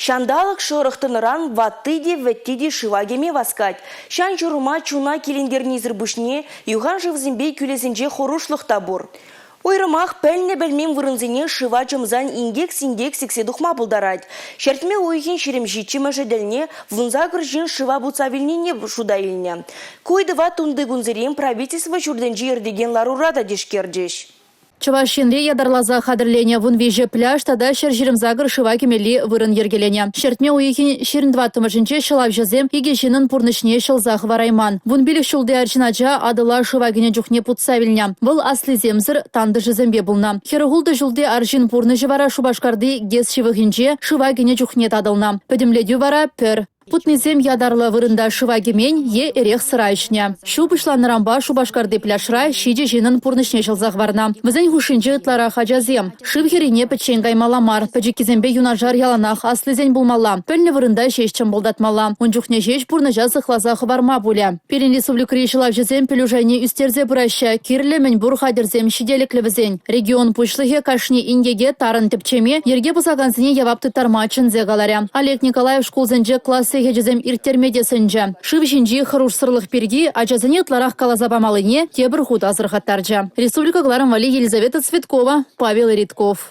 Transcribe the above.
Ҫанталӑк шӑрӑх тӑнӑран ватти те, вӗтти те шыва кӗме васкать. Ҫан-ҫурӑма чуна килентернисӗр пуҫне юхан шывсемпе кӳлӗсенче хӑрушлӑх та пур. Уйрӑмах пӗлнӗ-пӗлмен вырӑнсене шыва чӑмсан инкек-синкек сиксе тухма пултарать. Ҫӗртме уйӑхӗн 27-мӗшӗ тӗлне 18 ҫын шыва путса вилнине шута илнӗ. Ку ыйтӑва тунтикунсерен правительство ҫуртӗнче иртекен ларура та тишкерчӗҫ. Чӑваш Енре ятарласа хатӗрленӗ 13 пляж тата 128 шыва кӗмелли вырӑн йӗркеленӗ. Ҫӗртме уйӑхӗн 24-мӗшӗнче ҫӑлавҫӑсем икӗ ҫыннӑн пурнӑҫне ҫӑлса хӑварайман. 15 ҫулти арҫын ача Атӑла шыва кӗнӗ чухне путса вилнӗ. Вӑл аслисемсӗр тантӑшӗсемпе пулнӑ. 46 ҫулти арҫын пурнӑҫӗ вара Шупашкарти ГЭС ҫывӑхӗнче шыва кӗнӗ чухне татӑлнӑ. Пӗтӗмлетӳ вара пӗр. Путнисем ятарлӑ вырӑнта шыва кӗмен е эрех-сӑра ӗҫнӗ. Ҫу пуҫланнӑранпа Шупашкарти пляжра ҫичӗ ҫыннӑн пурнӑҫне ҫӑлса хӑварнӑ. Вӗсен хушшинче ытларах ачасем. Шыв хӗррине пӗччен каймалла мар, пӗчӗккисемпе юнашар яланах аслисен пулмалла. Пӗлнӗ вырӑнта ҫеҫ чӑмпӑлтатмалла. Ун чухне ҫеҫ пурнӑҫа сыхласа хӑварма пулӗ. Пирӗн республикӑри ҫӑлавҫӑсем пӗлӳ шайне ӳстерсе пыраҫҫӗ. Кирлӗ мӗн пур хатӗрсем ҫителӗклӗ вӗсен. Регион пуҫлӑхӗ кашни инкеке тарӑн тӗпчеме, йӗрке пӑсакансене явап тыттарма чӗнсе каларӗ. Олег Николаев шкулсенче класс сехечӗсем ирттерме те сӗнчӗ. Шыв ҫинчи хӑрушсӑрлӑх пирки ачасене ытларах каласа памаллине тепӗр хут асӑрхаттарчӗ. Республика кӑларӑм валли Елизавета Цветкова, Павел Ритков.